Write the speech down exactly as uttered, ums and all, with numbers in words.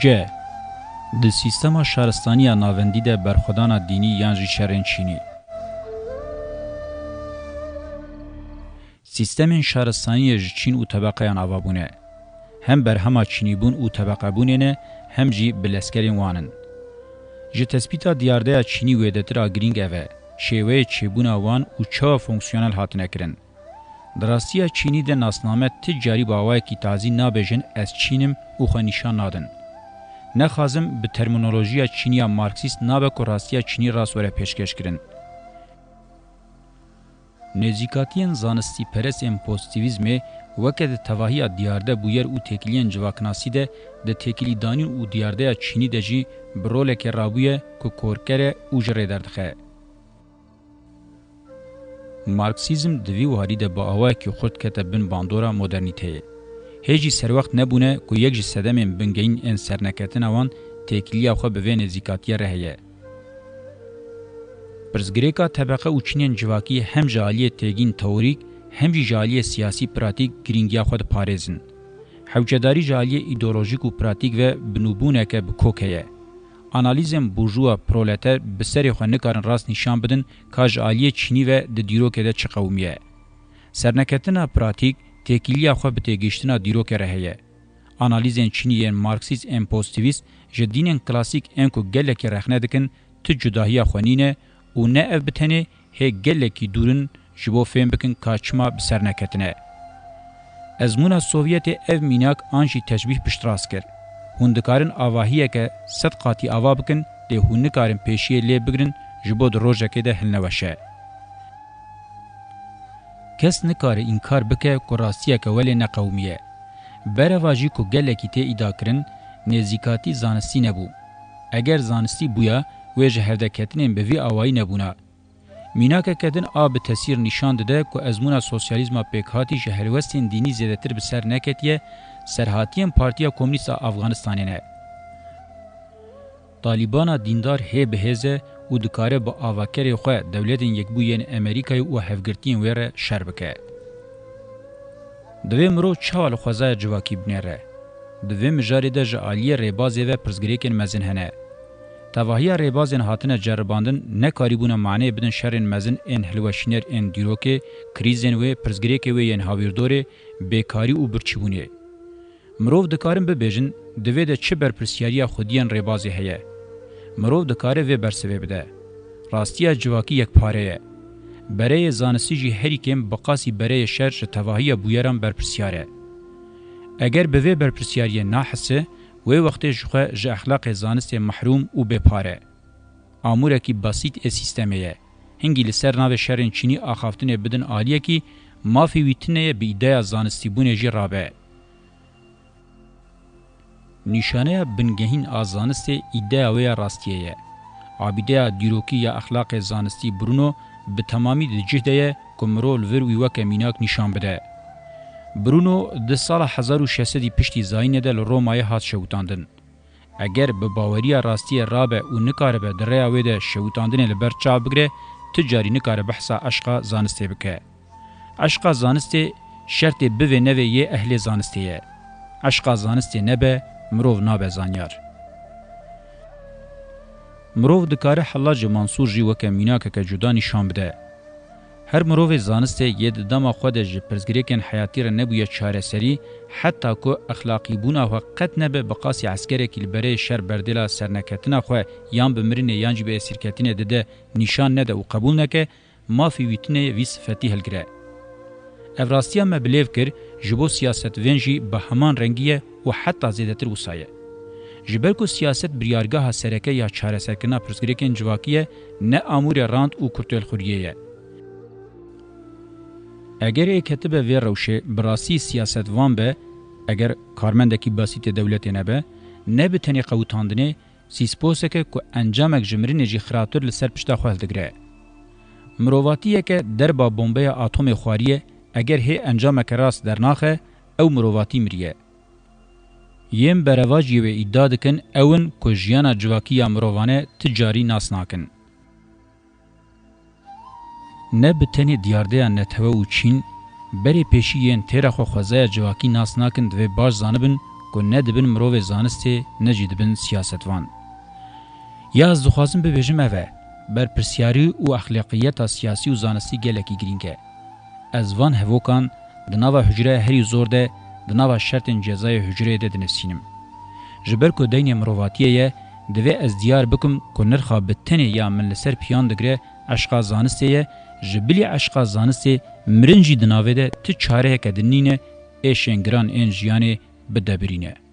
C. Di sîstema şaristaniya navendî de berxwedana dînî yan jî şerên çînî. Sîstemên şaristaniyê ji çîn û tebeqeyan ava bûne. Hem berhema çînîbûn û tebeqebûnê ne, hem jî bi lezkerên wan in. Ji tespîta diyardeya çînî wêdetir a girîng ev e, şêweyê çêbûna wan û çawa fonksiyonel hatine kirin. Di rastiya çînî de nasname ti carî bi awayekî tazî nabêjin ez çîn im û xwe nîşan nadin. Nexwazim bi termînolojiya çînî ya marksîst nabe ku rastiya çînî rast were pêşkêşkirin. Nêzîkatiyên zanistîperest ên pozîtîvîzmê weke di tevahiya diyarde bûyer û têkiliyên civaknasî de di têkilîdanîn û diyardeya çînî de jî bi rolekê rabûye ku korker e û ji rê derdixe. Marksîzm di vî warî de bi awayekî xurt kete bin bandora modernîteyê. Hê jî serwext nebûne ku yek ji sedemên bingehîn ên serneketina wan têkiliya xwe bi vê nêzîkatiyê re heye. Pirsgirêka tebeqe û çînên civakî hem ji aliyê têgîn teorîk, hem jî ji aliyê siyasî pratîk girîngiya xwe diparêzin. Hewcedarî ji aliyê îdeolojîk û pratîk ve binûbûneke bi kok heye. Analîzên burjûwa proleter bi serê xwe nikarin rast nîşan bidin ka ji aliyê çînî ve di dîrokê de çi qewimiye. Serneketina pratîk têkiliya xwe bi têgihiştina dîrokê re heye. Analîzên çînî yên marksîst ên pozîtîvîst ji dînên klasîk ên ku gelekî rexne dikin, ti cudahiya xwe nîne û ne ev bi tenê hê gelekî dûr in ji bo fêm bikin ka çima bi ser neketine. Ezmûna Sovyetê ev mînak an jî teşbîh piştrast kir. Hûn dikarin avahiyeke sed qatî ava bikin, lê hûn nikarin pêşiyê lê bigrin ji bo di rojekê de hilneweşe. Kes nikare înkar bike ku rastiyeke welê neqewimiye. Berevajî ku gelekî tê îdakirin, nêzîkatî zanistî nebû. Eger zanistî bûya, wê ji hevdeketinên bi vî awayî nebûna. Mînakeke din a bi tesîr nîşan dide ku ezmûna sosyalîzma pêkhatî ji helwestên dînî zêdetir bi ser neketiye, serhatiyên Partiya Komûnîst a Afganistanê ne. Talîbana dîndar hê bi hêz e û dikare bi avakerê xwe Dewletên Yekbûyî yên Amerîkayê û hevgirtiyên wê re şer bike. Divê mirov çawa li xwezaya civakî binêre? Di vê mijarê de ji aliyê rêbazê ve pirsgirêkên mezin hene. Tevahiya rêbazên hatine ceribandin nekarîbûne maneyê bidin şerên mezin ên hilweşîner ên dîrokê, krîzên wê, pirsgirêkê wê yên hawîrdorê, bêkarî û birçîbûnê. Mirov dikarin bibêjin, di vê de çi berpirsyariya xwediyên rêbazê heye? Mirov dikare vê bersivê bide. Rastiya civakî yekpare ye. Bereyê zanistî jî herî kêm bi qasî bereyê şer ji tevahiya bûyeran berpirsyar e. Eger bi vê berpirsyariyê nahise, wê wextê ji xwe ji exlaqê zanistê mehrûm û bêpar e. Amûrekî basît ê sîstemê ye. Hingî li ser navê şerên çînî axaftinê bidin aliyekî, mafê wî tune ye bi îdeya zanistîbûnê jî rabe. Nîşaneya bingehîn a zanistê îdeya wê ya rastiyê ye. Abîdeya dîrokî ya exlaqê zanistî Bruno bi temamî di cih de ye ku mirov li vir wî weke mînak nîşan bide. Bruno di sala hezar û şeş sedî piştî zayînê de li Romayê hat şewitandin. Eger bi baweriya rastiyê rabe û nikaribe di rêya wê de şewitandinê li ber çav bigire, tu carî nikare behsa eşqa zanistê bike. Eşqa zanistê şertê bivê nevê yê ehlê zanistê ye. Eşqa zanistê nebe, mirov nabe zanyar. Mirov dikare Hellacê Mansûr jî weke mînakeke cuda nîşan bide. Her mirovê zanistê yê di dema xwe de ji pirsgirêkên heyatî re nebûye çareserî, heta ku exlaqîbûna xwe qet nebe bi qasî eskerekî li bereyê şer berdêla serneketina xwe yan bi mirinê yan jî bi esîrketinê dide nîşan nede û qebûl neke, mafê wî tune ye vî sifetî hilgire. Ev rastiya me bi lêv kir, ji bo siyasetvên jî bi heman rengî ye û heta zêdetir wisa ye. Ji ber ku siyaset biryargeha sereke ya çareserkirina pirsgirêkên civakî ye, ne amûrê rant û kurtêlxuriyê ye. Eger ê ketibe vê rewşê bi rastî siyasetvan be, eger karmendekî basîtê dewletê nebe, ne bi tenê qewitandinê, sîsposeke ku encamek ji mirinê jî xirabtir li ser pişta xwe hildigire. Mirovatiyeke derba bombeya atomê xwariye, eger hê encameke rast dernaxe, ew mirovatî miriye. Yên berevajiyê wê îdia dikin ew in ku jiyana civakî ya mirovane ti carî nas nakin. Ne bi tenê diyardeya netewe û çîn, berê pêşî yên têra xwe xwezaya civakî nas nakin divê baş zanibin ku ne dibin mirovê zanistê ne jî dibin siyasetvan. Ya ez dixwazim bibêjim ev e, berpirsyarî û exlaqiyeta siyasî û zanistî gelekî girîng e. Ez van hevokan di nava hucreya herî zor de, di nava şertên cezayê hucreyê de dinivîsînim. Ji ber ku deynê mirovatiyê ye, divê ez diyar bikim ku nirxa bi tenê ya min li ser piyan digire eşqa zanistê ye, ji bilî eşqa zanistê mirin jî di navê de ti çareyeke din nîne êşên giran ên jiyanê bidebirîne.